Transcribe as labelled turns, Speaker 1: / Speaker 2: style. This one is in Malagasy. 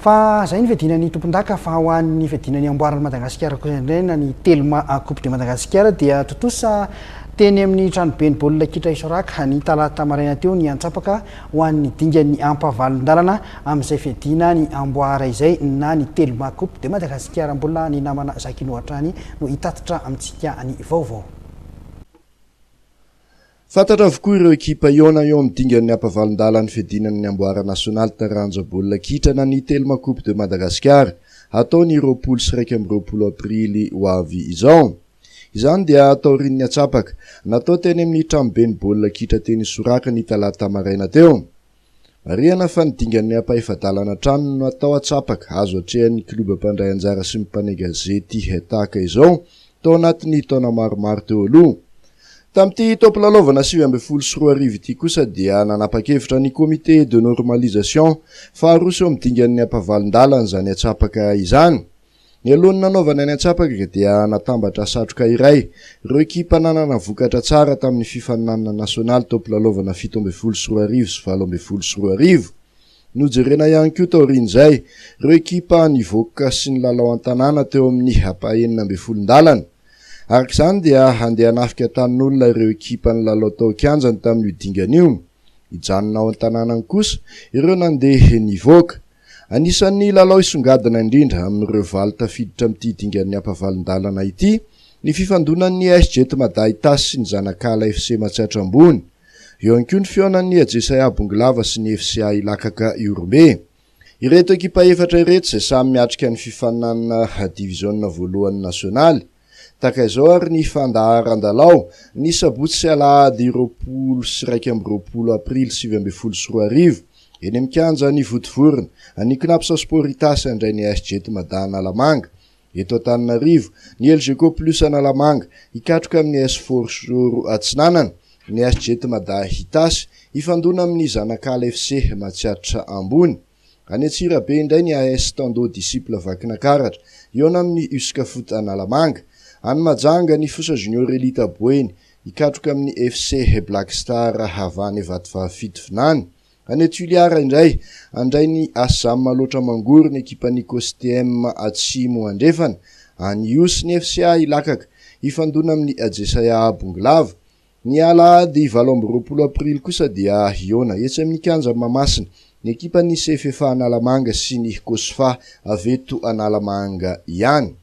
Speaker 1: Fa zay ny fiadiana ny tompondaka fa ho an'ny fiadiana ny amboaran'i Madagasikara kosa indray na ny Telma Coupe de Madagascar dia tontosa teny amin'ny tranoben'ny baolina kitra Isoraka ny talata maraina teo ny antsapaka ho an'ny dingan'ny ampahavalon-dalana amin'izay fiadiana ny amboara izay na ny Telma Coupe de Madagascar. Mbola ny namana Zakino hatrany no hitatitra amintsika ny vaovao.
Speaker 2: Fantatra avokoa ireo ekipa hihaona eo amin'ny dingan'ny ampavalon-dalan'ny fiadinana ny amboara nasionaly taranja baolina kitra na ny Telma Coupe de Madagascar, hatao ny 21 aprily ho avy izao. Izany dia taorian'ny atsapaka natao teny amin'ny tranoben'ny baolina kitra teny Isoraka ny talata maraina teo. Marihana fa ny dingan'ny ampahefa-dalana hatrany no natao atsapaka azo atrehan'ny klioba mpandray anjara sy ny mpanay gazety tahaka izao tao anatin'ny taona maromaro teo aloha. Tamin'ity taom-pilalaovana 2019 ity kosa dia nanapa-kevitra ny Comité de normalisation fa haroso eo amin'ny dingan'ny ampahavalon-dalana izany atsapaka izany. Nialohan'ny nanaovana ny antsapaka dia natambatra satroka iray ireo ekipa nanana vokatra tsara tamin'ny fifaninanana nasionaly taom-pilalaovana 2017 sy 2018. Nojerena ihany koa taorian'izay ireo ekipa nivoaka sy nilalao an-tanàna teo amin'ny ampahenina-ambin'ny-folon-dalana. Araka izany dia handeha hanafika tanin'olona ireo ekipa nilalao tao an-kianjany tamin'io dingana io. Hijanona ao an-tanànany kosa ireo nandeha nivoaka. Anisan'ny lalao hisongadina indrindra amin'ireo valo tafiditra amin'ity dingan'ny ampavalon-dalana ity ny fifandonan'ny AS Jet Mada Itasy sy ny Zanakala FC Matsiatra Ambony. Eo ihany koa ny fihaonan'ny Ajesaia Bongolava sy ny FCA Ilakaka Ihorombe. Ireto ekipa efatra ireto izay samy miatrika ny fifaninanana diviziona voalohany nasionaly. Tahaka izao ary ny fandaharan-dalao, ny sabotsy sy alahady 20 21 aprily 2019, eny amin'ny kianjan'i Vontovorona, an'ny Cnaps Sport Itasy handray ny AS Jet Mada Analamanga. Eto Antananarivo, ny Elgeco Plus Analamanga hikatroka amin'ny AS Force Atsinanana, ny AS Jet Mada Itasy hifandona amin'ny Zanakala FC Matsiatra Ambony. Any Antsirabe indray ny AS Tando Disciple Vakinakaratra, hihaona amin'ny Uscafoot Analamanga. Any Mahajanga, ny Fosa Junior Elite Boeny, hikatroka amin'ny FC Black Star Havane Vatovavy Fitovinany. Any Toliara indray, handray ny Asam Alaotra Mangoro ny ekipan'ny Costm Atsimo Andrefana. Any Ihosy, ny FCA Ilakaka, hifandona amin'ny Ajesaia Bongolava. Ny alahady 28 aprily kosa dia hihaona etsy amin'ny kianjan'i Mahamasina ny ekipan'ny CFFA Analamanga sy ny Cosfa avy eto Analamanga ihany.